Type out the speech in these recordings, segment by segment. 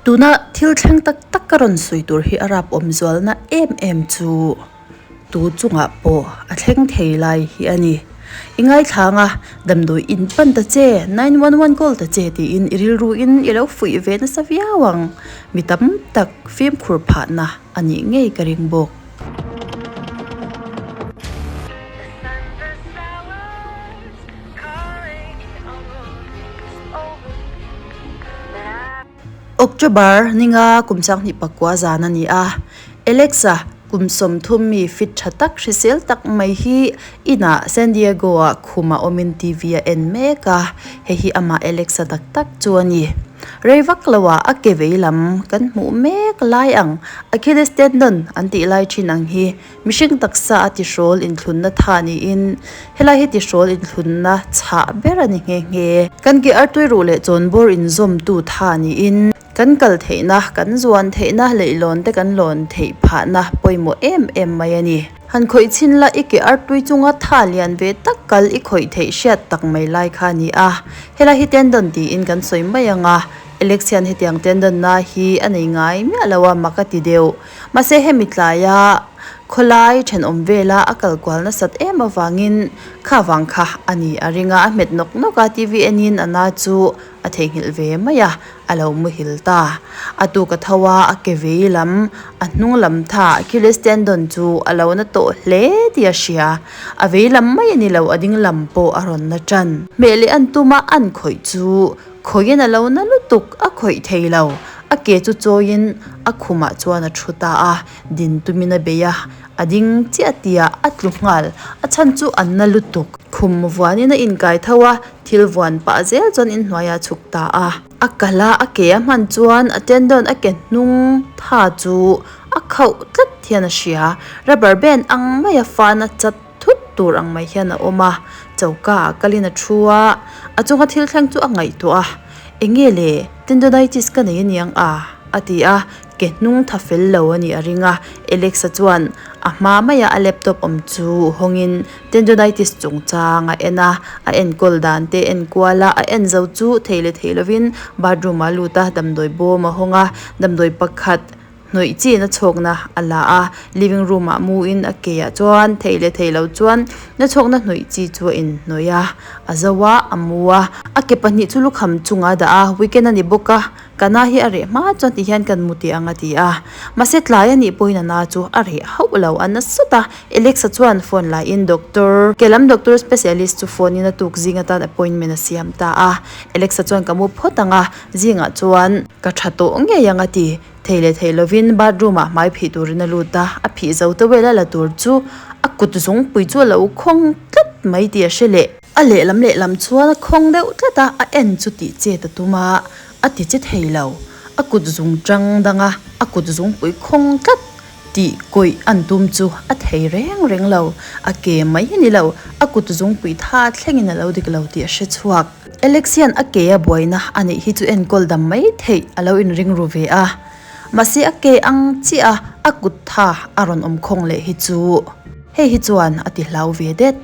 Tuna thil thleng tak tak ka rawn sawi tur hi a rap awm zualna em em chu tu chungah pawh a thleng thei lai hi a ni. I ngaithlang a, damdawi in pan ta che, 911 call ta che tiin i rilru in i lo fuih ve nasa viau ang. Mi tam tak fimkhur phahna a nih ngei ka ring bawk. October ninga kum sanghnih pakua zan a ni a, Alexa kum 30 mi fit tha tak hrisel tak mai hi inah San Diego ah khumah awmin TV a en mek a, hei hi amah Alexa tak tak chu a ni. Rei vak lo ah a ke vei lam kan hmuh mek lai ang Achilles tendon an tih lai thin ang hi Mihring taksa a tihrawl inthlunna tha niin helai hi tihrawl inthlunna chhah ber a ni nghe nghe. Kan ke artui ruh leh chawnbawr inzawmtu tha niin kan kal theihna, kan zuan theihna, leihlawn te kan lawn theih phahna pawimawh em em mai a ni. Han khawih chhin la i ke artui chunga tha lian ve tak kal i khawih theih hriat tak mai lai kha a ni a. Helai hi tendon tiin kan sawi mai ang a, Alex hian hetiang tendon-na hi a nei ngai miah lo a, mak a ti deuh. Mahse hemi tlaia khawlai thenawm vela a kal kual nasat em avangin kha vang kha a ni a ring a, a hmet nawk nawk a, TV enin a na chu a theihnghilh ve mai a, a lo muhil ta. A tuk a tho a, a ke vei lam, a hnung lam tha Achilles tendon chu a lo na tawh hle tih a hria. A vei lam mai a ni lo, a ding lam pawh a rawn na tan. Hmeh leh an tuma an khawih chu Khawiin a lo na lutuk, a khawih thei lo. A ke chu chawiin a khumah chuan a thu ta a, din tumin a bei a, a ding chiah tihah a tlu nghal. A chhan chu a na lutuk. Khum vuanin a inkai tho a, thil vuan pah zel chuan inhnuaiah a chhuk ta a. A kal a, a ke a hman chuan a tendon a ke hnung tha chu a khauh tlat hian a hria. Rubber band ang maia fan a chat thut tur ang mai hian a awm a, choka ah kalin a thu a, a chunga thil thleng chu a ngaihtuah a, enge le tendonitis ka nei aniang a? a ti a, ke hnung tha fel lo a nih a ring a, Alexa chuan a hma maia a laptop awm chu hawngin tendonitis chungchang a en a, a enkawl dan te en kual a, a en zo chu thei leh thei lovin bathroom ah a lut a, damdawi bawm a hawng a, damdawi pakhat Hnawih chin a chhawkna a la a, living room ah mu in a ke ah chuan thei leh thei lo chuan na chhawkna hnawih chi chu a inhnawih a, a zo a, a mu a, a ke pahnih chu lukham chungah a dah a, weekend a ni bawk a, ka na hi a reh hma chuan ti hian kan mu teh ang a ti a, mahse tlai a nih pawhin a na chu a reh hauh lo, a na sut a, Alexa chuan phone la in doctor ke lam doctor specialist chu phone in a tuk zing atan appointment a siam ta a, Alexa chuan ka mu phawt ang a, zingah chuan ka tha tawh ngei ang a ti. Thei leh thei lovin bathroom ah hmai phih turin a lut a, a phih zo te vel a la tur chu a kut zungpui chu a lo khawng tlat mai tih a hre leh. A lehlam lehlam chuan a khawng deuh tlat a, a en chu tih chet a tum a, a ti che thei lo. A kut zung tang dang a, a kut zungpui khawng tlat tih kawih an tum chu a thei reng reng lo. A ke mai a ni lo, a kut zungpui tha thlengin a lo dik lo tih a hre chhuak. Alex hian a ke a buaina a neih hi chu enkawl dam mai theih a lo inring ru ve a, mahse a ke ang chiah a a kut tha a rawn awm khawng leh hi chu hei hi chuan a ti hlau ve det.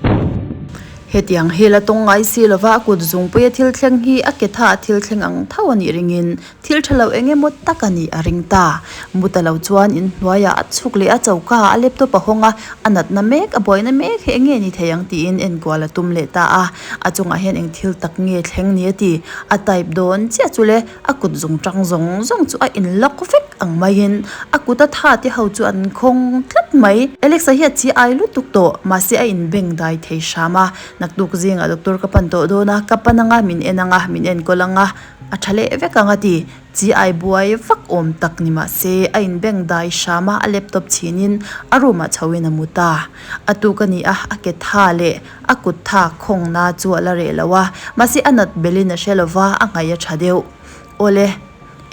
Hetiang hi la tawng ngai si lova a kut zungpuia thil thleng hi a ke tha a thil thleng ang tho a nih ringin Thil tha lo eng emaw tak a nih a ring ta. Muta lo chuan in hnuaiah a chhuk leh a choka a laptop a hawng a, a natna mek, a buaina mek hi eng nge ni thei ang tiin enkual a tum leh ta a. A chungah hian eng thil tak nge thleng ni a ti. A type dawn chiah chu le a kut zung tang zawng zawng chu a in lock vek ang maiin a kut a tha te ho chu an khawng tlat mai. Alexa hi a chi ai lutuk tawh, mahse a in beng dai thei hram a. Naktuk zingah doctor ka pan tawh dawn a, ka pan anga min en anga min enkawl anga. A tha leh vek ang a ti. Chi ai buai vak awm tak ni mah se a inbeng dai hram a, a laptop chhinin a room ah chhoin a mu ta. A tuk a ni a, a ke tha leh a kut tha khawngna chu a la reh lo a, mahse a nat belin a hre lo va, a ngaih a tha deuh. Awle,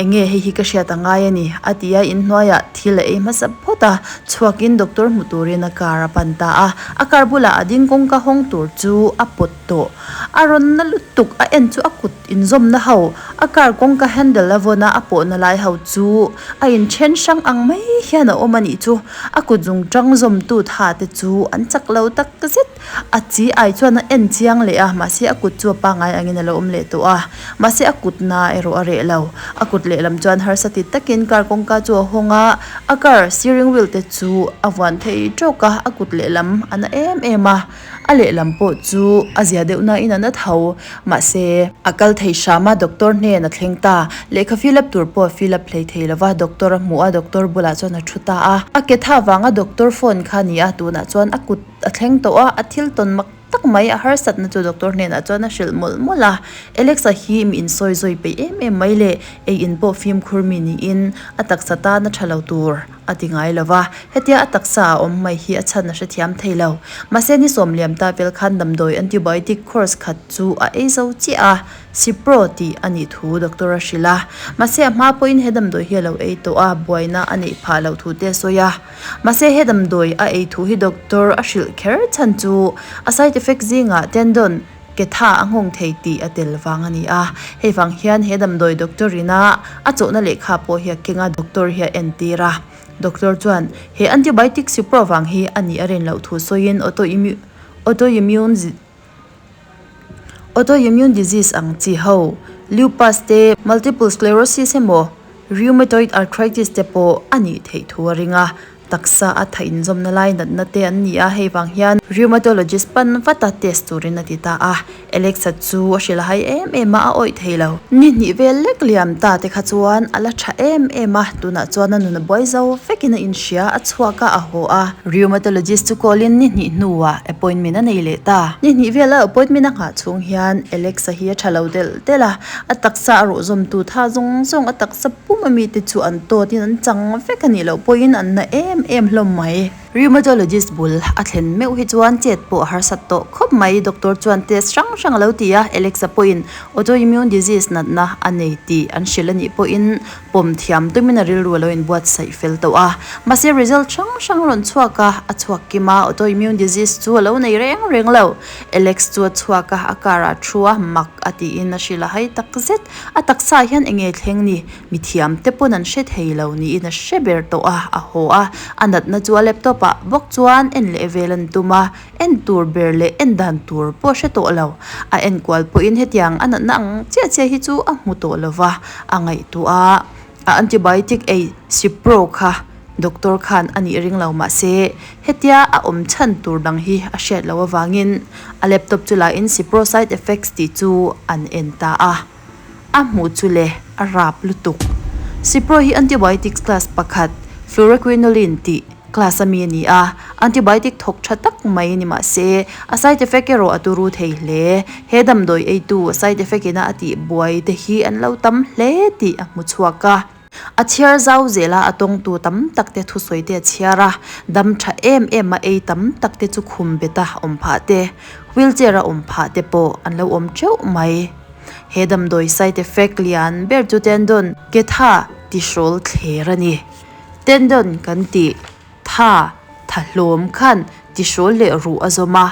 enge hei hi ka hriat a ngai a ni, a ti a, inhnuaiah thil a ei hmasa phawt a, chhuakin doctor hmu turin a car a pan ta a, a car bulah a ding kawngka hawng tur chu a pawt tawh. A rawn na lutuk a en chu a kut inzawmna ho A car kawngka handle a vawn a, a pawhna lai ho chu a inthen hrang ang mai hian a awm a nih chu. A kut zung tang zawmtu tha te chu an chak lo tak zet. A chi ai chuan a en chiang leh a, mahse a kut chu a pangngai angin a lo awm leh tawh a. Mahse a kut na erawh a reh lo. A kut lehlam chuan harsa ti takin car kawngka chu a hawng a, a car steering wheel te chu a vuan thei tawk a, a kut lehlam a na em em a. A lehlam pawh chu a zia deuh nain a na tho. Mahse, a kal thei hram a, doctor hnen a thleng ta. Lehkha fill up tur pawh a fill up hlei thei lova, doctor a hmu a, doctor bulah chuan a thu ta a. A ke tha vanga doctor phone kha a ni a, tunah chuan a kut a thleng tawh a, a thil tawn mak tak mai a harsatna chu doctor hnenah chuan a hrilh mawlh mawlh a. Alex-a hi mi insawi zawi peih em em mai le, ei in pawh fimkhur mi niin a taksa tan a tha lo tur. A ti ngai lo va, hetia a taksa a awm mai hi a chhan a hrethiam thei lo. Mahse ni sawm liam ta vel khan damdawi antibiotic course khat chu a ei zo chiah a, Cipro tih a nih thu doctor a hrilh a. Mahse a hma pawhin he damdawi hi a lo ei tawh a, buaina a neih phah loh thu te a sawi a. Mahse he damdawi a ei thu hi doctor a hrilh kher chhan chu a side effect zingah tendon Ke tha a nghawng thei tih a tel vang a ni a, hei vang hian he damdawi doctor ina a chawhna lehkha pawh hi a keng a, doctor hi a entir a. Doctor chuan he antibiotic Cipro vang hi a nih a rin loh thu sawiin autoimmune autoimmune disease ang chi ho lupus te, multiple sclerosis emaw rheumatoid arthritis te pawh a nih theih thu a ring a. Taksa a tha inzawmna lai natna te an ni a, hei vang hian rheumatologist pan vat a test turin a ti ta a, Alexa chu a hrilh a hai em em a, a awih thei lo. Ni hnih vel lek liam ta te kha chuan a la tha em em a, tunah chuan a nun a buai zo vekin a inhria, a chhuak a, a haw a. Rheumatologist chu call in ni hnih hnuah appointment a nei leh ta. Ni hnih vel a appointment a nghah chhung hian Alexa hi a tha lo delh delh a, a taksa a ruh zawmtu tha zawng zawng a taksa Pum a mite chu an tawtin an chang vek a nih loh pawhin an na em em hlawm mai. Rheumatologist bul a thlen meuh hi chuan chet pawh a harsat tawh khawp mai. Doctor chuan test hrang hrang a lo ti a, Alexa pawhin autoimmune disease natna a nei tih an hrilh a nih pawhin pawm thiam tumin a rilru a lo inbuatsaih fel tawh a. Mahse result hrang hrang a rawn chhuak a, a chhuak kim a, autoimmune disease chu a lo nei reng reng lo. Alex chu a chhuak a, a car ah thu a, mak a tiin a hrilh a hai takzet. A taksa ah hian enge thleng ni? Mi thiam te pawn an hre thei lo niin a hre ber tawh a, a haw a. A natna chu a laptop ah bawk chuan en leh vel an tum a, en tur ber leh en dan tur pawh a hre tawh lo. A en kual pawhin hetiang a natna ang chiah chiah hi chu a hmu tawh lo va, a ngaihtuah a. A antibiotic ei Cipro kha doctor khan a nih ring lo mahse hetia a awm chhan tur dang hi a hriat loh avangin a laptop chu lahin Cipro side effects tih chu an en ta a. A hmuh chu le a rap lutuk. Cipro hi antibiotics class pakhat fluoroquinoline tih Class a mi a ni a, antibiotic thawk tha tak mai ni mah se, a side effect erawh a turu thei hle. He damdawi eitu a side effect ina a tih buai te hi an lo tam hle tih a hmu chhuak a. A chhiar zau zel a, a tawngtu tam tak te thusawi te a chhiar a, dam tha em em a ei tam tak te chu khum bet a awm phah te, wheelchair a awm phah te pawh an lo awm teuh mai. He damdawi side effect lian ber chu tendon ketha tihrawl thler a ni. Tendon kan tih tha tha hlawm khan tihrawl leh ruh a zawm a,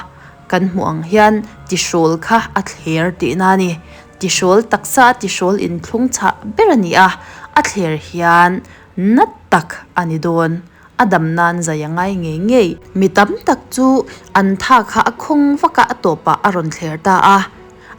kan hmuh ang hian tihrawl kha a thler tihna a ni. Tihrawl taksa a tihrawl inthlung chhah ber a ni a, a thler hian na tak a ni dawn. A dam nan zai a ngai ngei ngei. Mi tam tak chu an tha kha a khawng vak a, a tawpah a rawn thler ta a.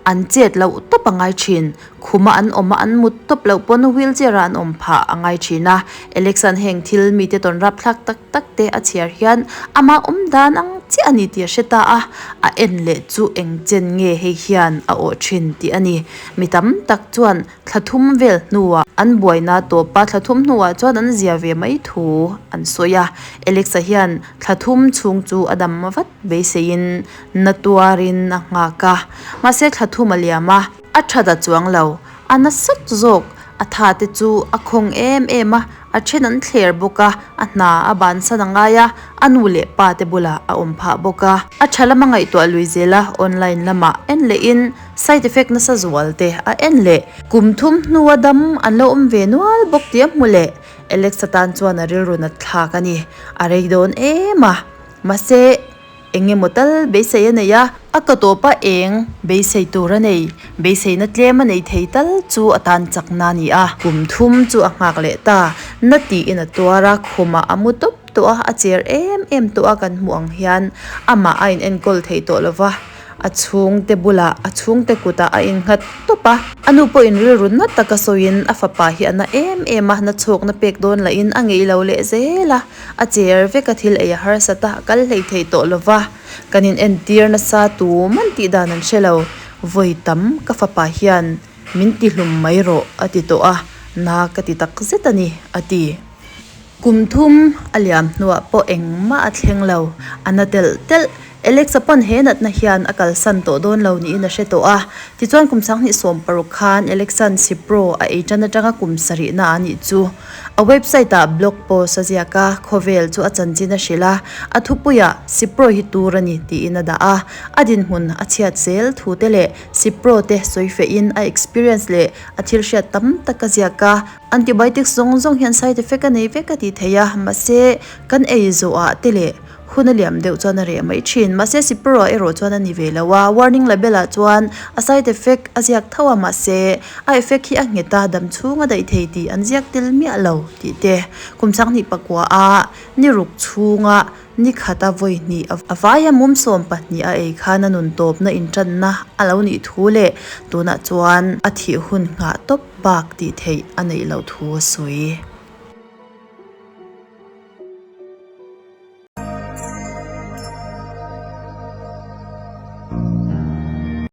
An chet loh tawp a ngai thin. Khuma an awm a, an mut tawp loh pawn wheelchair ah an awm phah a ngai thin a. Alex-a'n heng thil mite tawn rapthlak tak tak te a chhiar hian amah awm dan ang chiah a ni tih a hre ta a. A en leh chu eng chen nge hei hian a awh thin tih a ni. Mi tam tak chuan thla thum vel hnuah an buaina tawp a, thla thum hnuah chuan an zia ve mai thu an sawi a. Alex-a hian thla thum chhung chu a dam vat beiseiin Na tuarin a nghak a, mahse thla thum a liam a. A tha ta chuang lo, a nasat zawk. A tha te chu a khawng em em a, a then an thler bawk a, a hna a bansan a ngai a, a nu leh pa te bulah a awm phah bawk a. A tha lama ngaihtuah lui zel a, online lamah en lehin side effect nasa zual te a en leh. Kum thum hnua dam an lo awm ve nual bawk tih a hmu leh. Alex-a tan chuan a rilru nat thlak a ni, a rei dawn em a, mahse. Eng emaw tal beisei a nei a, a kaw tawpa eng beisei tur a nei. Beiseina tlem a nei thei tal chu a tan chakna a ni a. Kum thum chu a nghak leh ta. Na tiin a tuar a, khumah a mu tawp tawh a, a cher em em tawh a kan hmuh ang hian amah a inenkawl thei tawh lo va. A chhungte bulah a chhungte kutah a innghat tawp a. A nu pawhin rilru na taka sawiin a fapa hi a na em em a, na chhawkna pek dawn lahin a ngeih lo leh zel a. A cher vek a thil ei a harsat a, a kal hlei thei tawh lo va. Kan inentir nasa tuman tih dan an hre lo. Vawi tam ka fapa hian min tihlum mai rawh a ti tawh a, na ka ti tak zet a ni, a ti. Kum thum a liam hnuah pawh engmah a thleng lo, a na telh telh. Alex-a pawn he natna hian a kalsan tawh dawn lo niin a hre tawh a. Tichuan kum 2016 khan Alex-a'n Cipro a ei tan atanga kum sarihna a nih chu a website-ah blog post a ziak a, khawvel chu a chanchin a hrilh a, a thupuiah Cipro hi tur a ni tiin a dah a. A dinhmun a chhiat zel thu te leh Cipro te sawi fehin a experience leh a thil hriat tam tak a ziak a. Antibiotics zawng zawng hian side effect a nei vek a tih theih a, mahse kan ei zawhah te leh hun a liam deuh chuan a reh mai thin. Mahse Cipro ah erawh chuan a ni ve lo a, warning label ah chuan a side effect a ziak tho a, mahse a effect hi a nghet a, dam chhung a daih thei tih an ziak tel miah lo tih te. Kum 2009 a ni ruk chhunga Ni khata vawi hnih a vaia mum 12 a ei khan a nun tawpna intanna a lo nih thu leh tunah chuan a thih hun nghah tawp bak tih theih a neih loh thu a sawi.